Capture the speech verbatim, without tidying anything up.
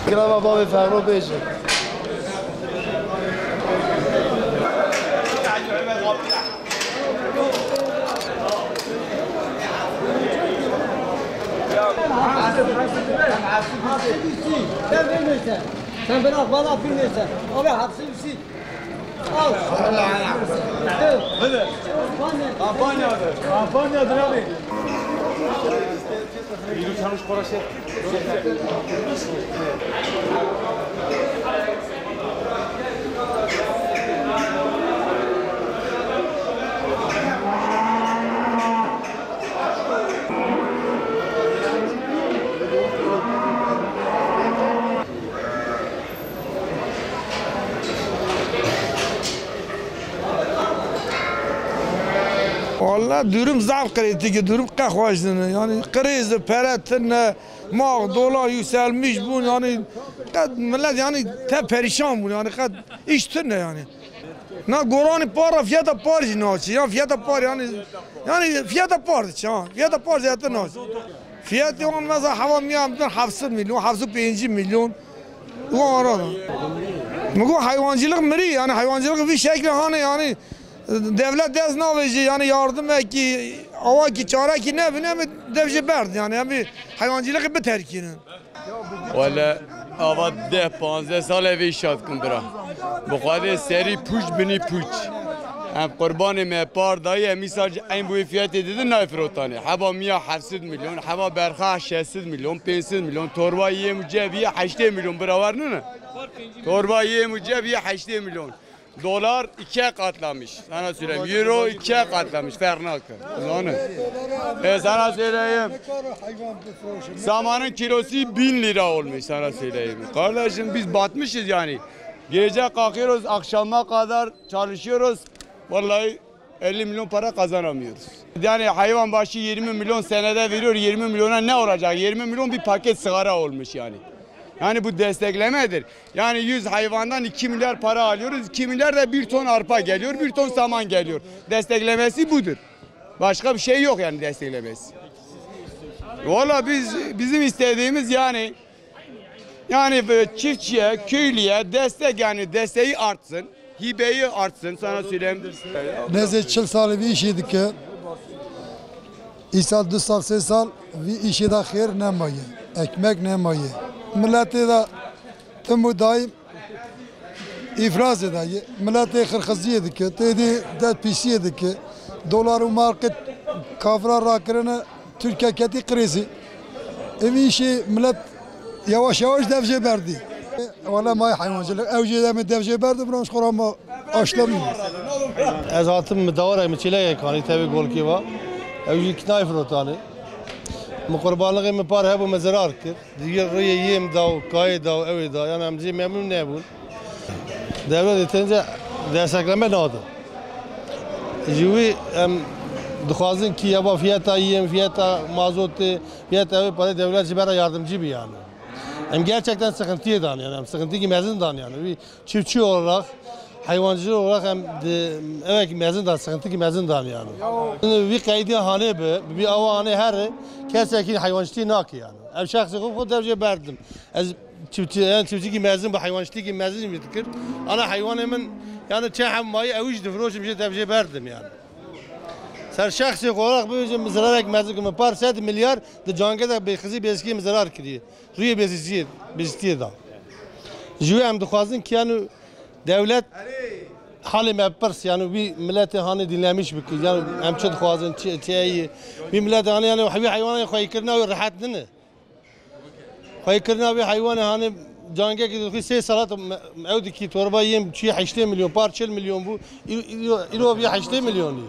Kirava bavê Ferro bêje. Sen bırak, bana bilmiyorsan. Abi hapsi bir şey. Al. Hadi. Kampanyadır. Kampanyadır abi. Walla durum zaf kritik e, durum qe xweş nîne. Yani kriz e, pere tune, max, dolar yükselmiş bûn. Yani qet millet yani te perişan bûn. Yani qet iş tune yani. Na goranî par re fiyata par jî naçe. Ya fiyata par yani, yani fiyata par diçe ha. Fiyata par zêdetir naçe. Fiyatê wan mesela heva miya em din heft sed milyon, heft sed û pêncî milyon. Wan ara da. Min got heywancılık mirî, yani heywancılık vî şekle hane yani devlet dest navêje yani yardimekî, awakî çarekî nebin, em dev jê berd yani em heywancılıkı biterkînin. Wele ava deh panzdeh sal ev îşa dikim bira. Bi Xwedê serî pûç binî pûç. Em qurbanê me par dayî, em îsal jî eyn bi wê fiyatê didin nayê firotanê. Heba miya heft sed milyon, heba berxa şeş sed milyon, pênc sed milyon, torba yêm û ceb yê heştê milyon bira wernine. Torba yêm û ceb yê heştê milyon. Dolar ikiye katlamış. Sana söyleyeyim. Euro ikiye katlamış. Fernak. Zane. E, sana söyleyeyim. Samanın kilosu bin lira olmuş. Sana söyleyeyim. Kardeşim biz batmışız yani. Gece kalkıyoruz, akşama kadar çalışıyoruz. Vallahi elli milyon para kazanamıyoruz. Yani hayvan başı yirmi milyon senede veriyor. Yirmi milyona ne olacak? Yirmi milyon bir paket sigara olmuş yani. Yani bu desteklemedir. Yani yüz hayvandan iki milyar para alıyoruz. İki milyar da bir ton arpa geliyor, bir ton saman geliyor. Desteklemesi budur. Başka bir şey yok yani desteklemesi. Valla biz, bizim istediğimiz yani, yani böyle çiftçiye, köylüye destek, yani desteği artsın. Hibeyi artsın, sana söyleyeyim. Nêzê çil salî vî îşê dike. Îsal du sal, sê sal vî îşê de xêr nemaye. Ekmek nemaye. Miletê de tim û daîm îfrazê de ye. Miletê xirxiziyê dike, têdî dest pîsiyê dike. Dolar û market kafira rakirine. Tirkiye ketî krîzî. Ev îşê milet yavaş yavaş dev jê berdî. Wele may heywancılık. Ew jê demê dev jê berdi, bira xora ma aşlam. Ez hatim min dawarek min çêlekek anî tevê golkê va. Ew jî kinayê firotanê. Min qurbanlixê min par hebû min zirar kir. Digê rûyê yêm da û kayê da û ewê da. Yan em jê memnûn nebûn. Dewletê tenê destekleme nade. Ji wî em dixwazin kî eva fiyata yêm, fiyata mazotê, fiyata ew parê dewlet ji bera yardımcı bi yani. Em gerçekten sıkıntıya dan yani. Em sıkıntı ki mezin dan yani. Wî çiftçi olarak, hayvancı olarak em de, evet ki mezin dan, sıkıntı ki mezin dan yani. Şimdi bir kaydı hane bi, bir ava hane her kesekin hayvancılığı nak yani. Ev şahsi xwe xwe devce berdim. Ez çiftçi, yani çiftçi ki mezin, bi heywançîtî ki mezin mi dikir. Ana heywanê min, yani çe hem mayî ew jî difiroşim, jê tev jê berdim yani. Ser şexsê xwe olarak bibêjim, min zirarek mezin kirim. Par sed milyar di cangê de bêxizî bêzikî min zirar kiriye. Rûyê bêzîtiyê, bêzîtiyê da. Ji wê em dixwazin ki yani dewlet halê me bipirs, yani wî miletê hanê dinlemiş bike. Yani em çi dixwazin, çi, çi ye? Wî miletê hanê yani wî heywanê xweyîkirina wî rehet nine. Xweyîkirina vê heywanê hanê cangekî dixwî sê salat me-, ew dikî torba yêm çûyî heştê milyon, par çil milyon bû, î-, îro, îro bîye heştê milyonî.